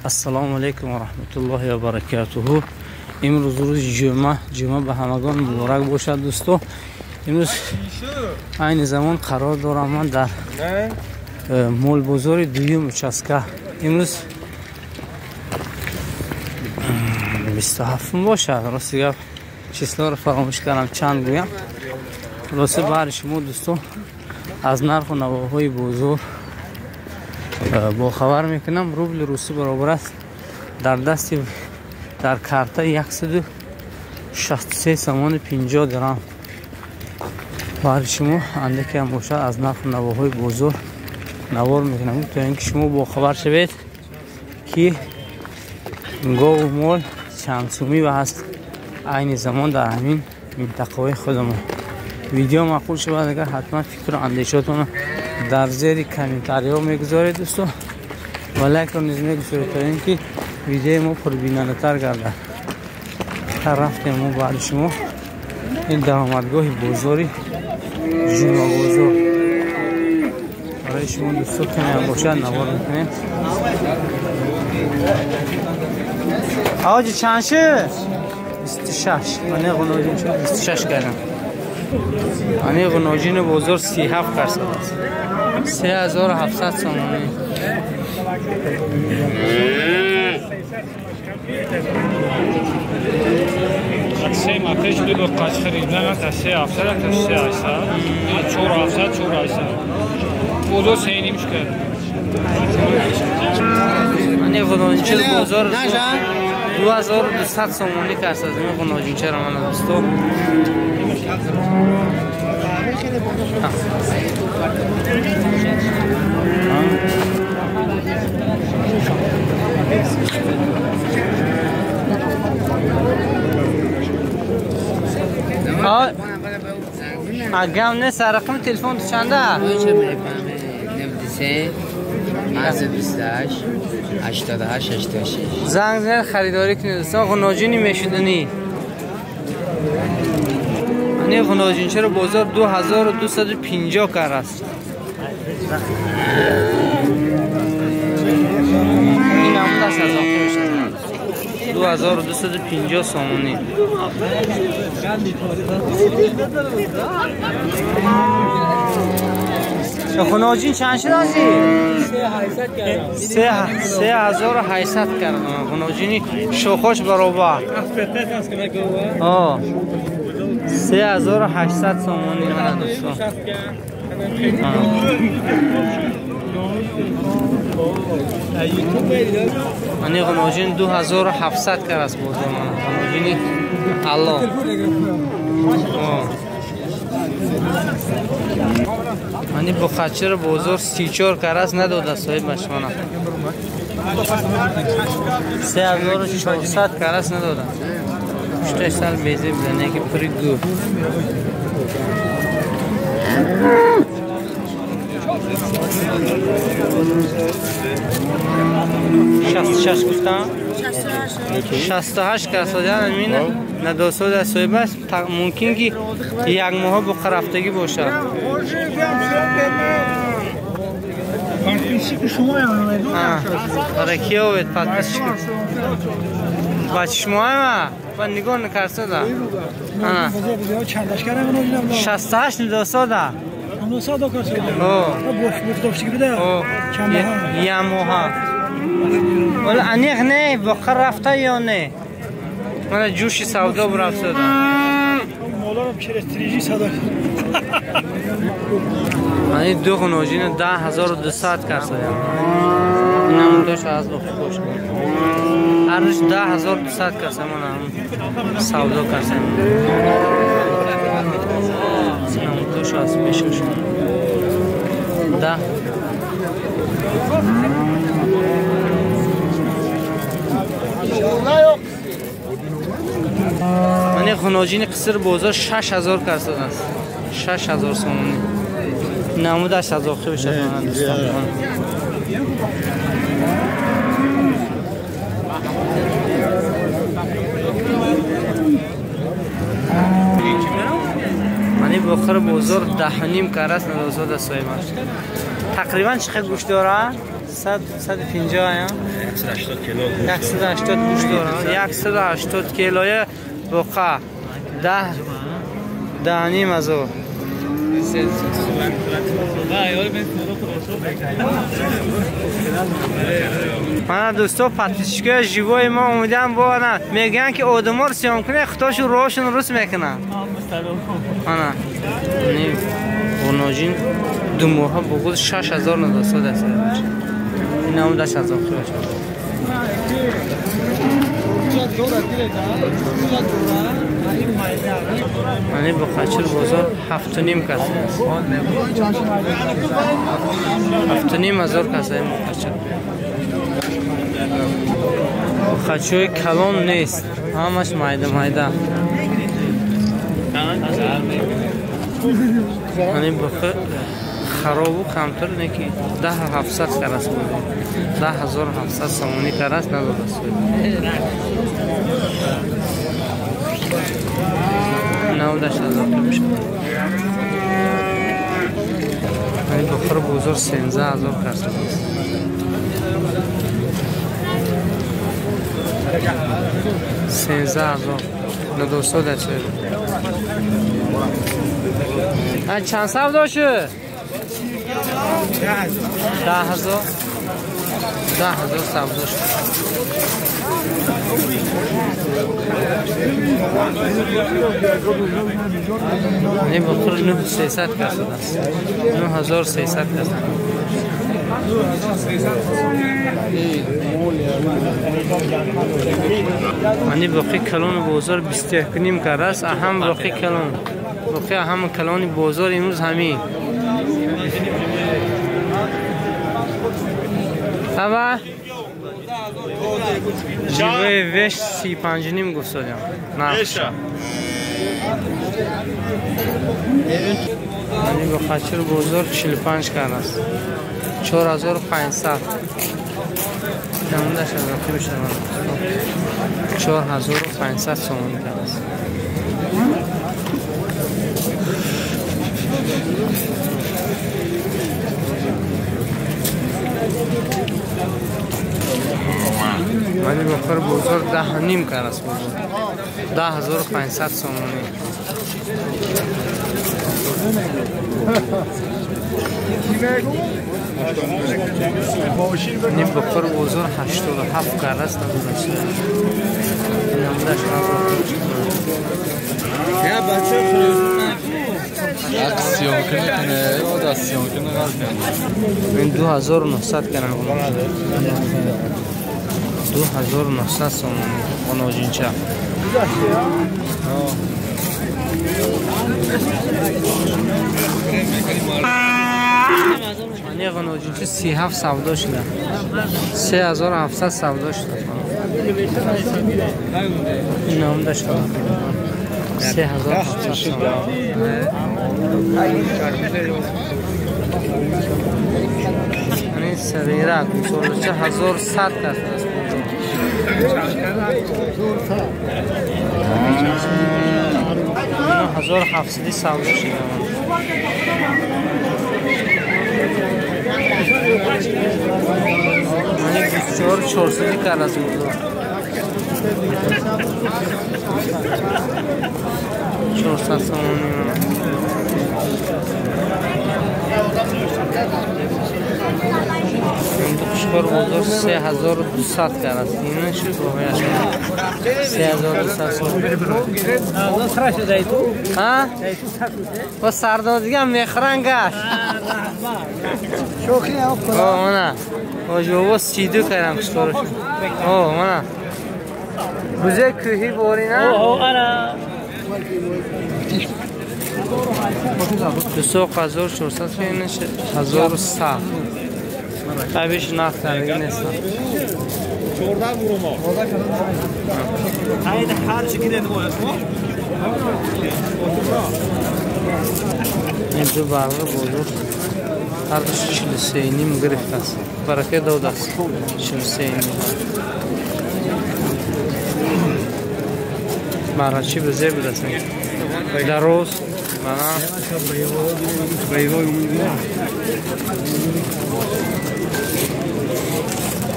Ассалому алайкум ва раҳматуллоҳи ва баракатуҳу. Имрӯз рӯзи ҷумъа, ҷумъа ба ҳамагон муборак бошад дӯсто. Имрӯз айни замон қарор дорам ман дар молбозори дуюм участка. Имрӯз 27 бошад. Рости гап числоро фаромӯш кардам чанд гӯям. Рости баҳри шумо дӯсто аз нарху навоҳои бозор бохабар мекунам. Рубли русӣ баробар аст дар дасти дар карта 163 сомони 50 дирам. Баҳри шумо андаке ҳам бошад аз нарху навоҳои бозор навор мекунам, то ин ки шумо бохабар шавед ки гову мол чанд сумӣ ва ҳаст айни замон дар ҳамин минтақаҳои худамон. Видео маъқул шавад агар ҳатман фикру андешаотонро дар зери комментариҳо мегузоред дӯсто ва лайкро низ мегузоред то ин ки видеои мо пурбинандатар гардад. Рафтем мо баъди шумо ин даромадгоҳи бозори ҷумъабозор. Барои шумо дӯсто каме ҳам бошад навор мекунем. Ҳоҷи чанд шуд? 26. Ман ғуноҷин шуд 26 кардам. Ани ғуноҷини бозор 37 карсад аст. 3700 сомонӣ. Се матеш ду бо қач харидан та 3700 та 3800 4700 4800 бозор 3.5 шуд. Ани ғуноҷини бозор 2200 сомонӣ карсад. Ин ғуноҷинчаро ман дӯсто. اگم نه سرقم تلفن تو چنده؟ 93 28 88 86. زنگ زن خریداری کنید دوستان. غناجینی میشدنی. این غناجین چرا بازار 2250 کار است. این هم دست از آخر شد. 2250 سامانی. غناجین چند شد آجی؟ 3800 کردم. غناجینی شوخوش برابر. 3800 سامانی من دوستان. ани ғуноҷин 2700 кар аст бозор ман. Ғуноҷини алло. Ани бухачир бозор 34 кар аст надода соҳибаш мана. 3400 кар аст надода. Пушташ сал безеб буда, не ки пури гӯ. 66 гуфтам? 68 касодан амин надосода соҳибаш мумкин ки як моҳ бо қарафтагӣ бошад. Ки овед подписчик. Ба чишмоама ба нигоҳ накарсода. 68 надосода. Я моҳа. Вале аниқ не, боқар рафта ё не? Мана ҷӯши савдо бурафтода. Ани ду ғуноҷина 10200 карсоям. Инам дош аз боқи хош. Ҳарш 10200 карсам, мана савдо карсам. Инам дош аз пешаш. 10. Мани ғуноҷини қиср бозор 6000 карсад аст. 6000 сомонӣ. Намудаш аз охир бошад мана дӯстон. Мани бохир бозор 10.5 кар аст надосода соҳибаш. Тақрибан чӣ қадр гӯшт дорад? 150 180 кило 180 гӯшт дорад 180 килоя буқа 10 10 ҳазор. Мана дӯсто подписчикои живои мо омадан бо ана мегӯянд ки одаморо сиём кунед худошон роҳшон рус мекунанд. Ана ғуноҷин ду моҳа буғуз 6000 надостод аст. Ин ҳам 10000 бошад. Мани Буқачил бозор 7.5 кас аст. 7.5 ҳазор кас ин Буқачил. Буқачои калон нест, ҳамаш майда майда. Мани буқа харобу камтар не ки 10700 карас буд. 10700 сомонӣ карас надодаст. 98000 мешавад. Мани бухор бозор 13000 кас аст. 13000 надостод аст. Чанд савдо шуд? 10000 10000 савдо шуд. Не бухор 9300 кас аст. 9300 кас. Мани боқи калони бозор 21.5 кар аст. Аҳам боқи калон. Боқи аҳам калони бозор имрӯз ҳамин. Ава живои веш 35.5 гуфтодям. Нархша. Мани Буқачил бозор 45 кар аст. 4500. Намудаш аз охир мешавад. 4500 сомонӣ кар аст. Мани бухор бозор 10.5 кар аст бозор. 10500 сомонӣ. Ни бухор бозор 87 кар аст. Намудаш ин 2900 карам. 2900 сомонӣ ғуноҷинча. Мани ғуноҷинча 37 савдо шуда. 3700 савдо шуда. Ин намудаш 3700 сомонӣ. Мани сағира гӯсолача 1100 кас аст. 1700 савдо шуда. Мани 24 400 кар аст бозор. 400 сомонӣ. Қушқор бозор 3200 кар аст. Ин шуд воқеаш. 3200 сомонӣ. Ҳа? Бо сардодигам мехӯранд гашт. О, мана. Оҷобо 32 карам қушқорш. О, мана. Бузе кӯҳӣ борина? 2400 1100. Табиш нарх тағйир нест. Инҷо барғи бозор ҳардуш 43.5 гирифтааст. Барака додааст. 43.5. Барачи бузе будааст. Дароз мана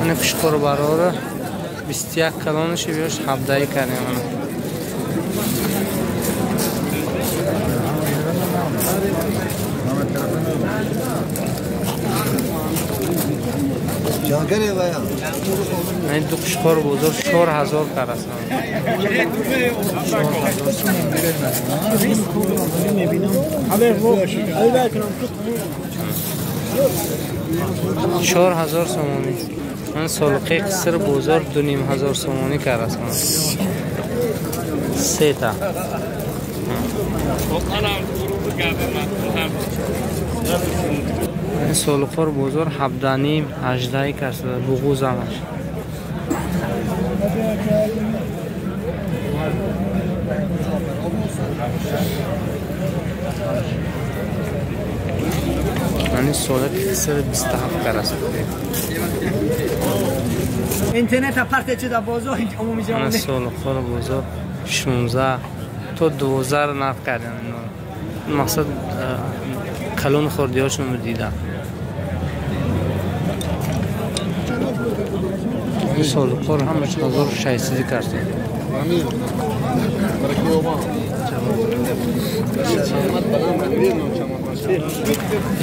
Мана қушқор барора 21 калонаши биёш 17 кардем мана. Ин ду қушқор бозор 4000 карасан. 4000 сомонӣ. Ман солиқаи қиср бозор 2500 сомонӣ карасан. Сета. Ин солиқор бозор 17.5 18 карсада буғузамаш. Мани солиқи қиср 27 караса. Интернет апарте чида бозор умумӣ ҷавон. Мани солиқор бозор 16 то 12 нарх кардан. Мақсад калон хӯрдиҳошонро дидам. Ин солиқор ҳамаш 1600 кардем.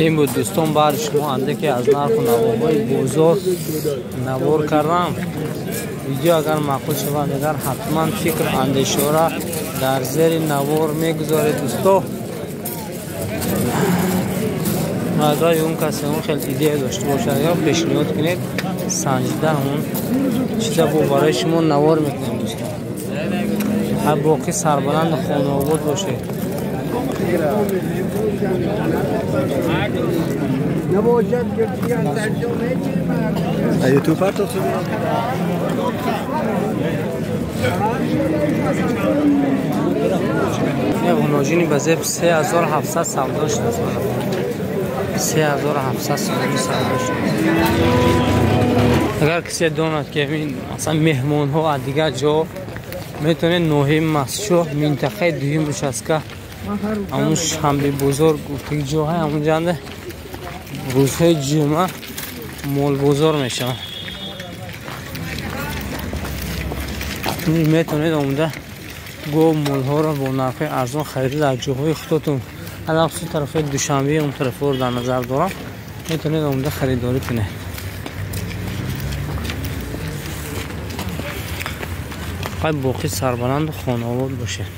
Ин буд дӯстон, баъди шумо андаке аз нарху навоҳои бозор навор кардам. Видео агар маъқул шавад, агар ҳатман фикр андешора дар зери навор мегузоред дӯсто. Агар он касе он хел идея дошта бошад, ё пешниҳод кунед, санҷида ҳамон чиза бо барои шумо навор мекунем дӯстон. Ҳар боқӣ сарбаланду хонаобод бошед. Ғуноҷини ба зеб 3700 савдо шудааст. 3700 сомонӣ савдо шудааст. Агар касе донад ки масалан меҳмонҳо аз дигар ҷо метавонед ноҳияи Мастчоҳ минтақаи дуюм участка ҳамун шанбе бозор гуфтаги ҷоҳай ҳамунҷанда рӯзҳои ҷумъа молбозор мешавад. Метавонед омода гов молҳоро бо нархҳои арзон харида дар ҷоҳои худотон, алахусус тарафҳои Душанбе он тарафҳоро дар назар дорам, метавонед омода харидорӣ кунед. Фақат боқӣ сарбаланду хонаобод бошед.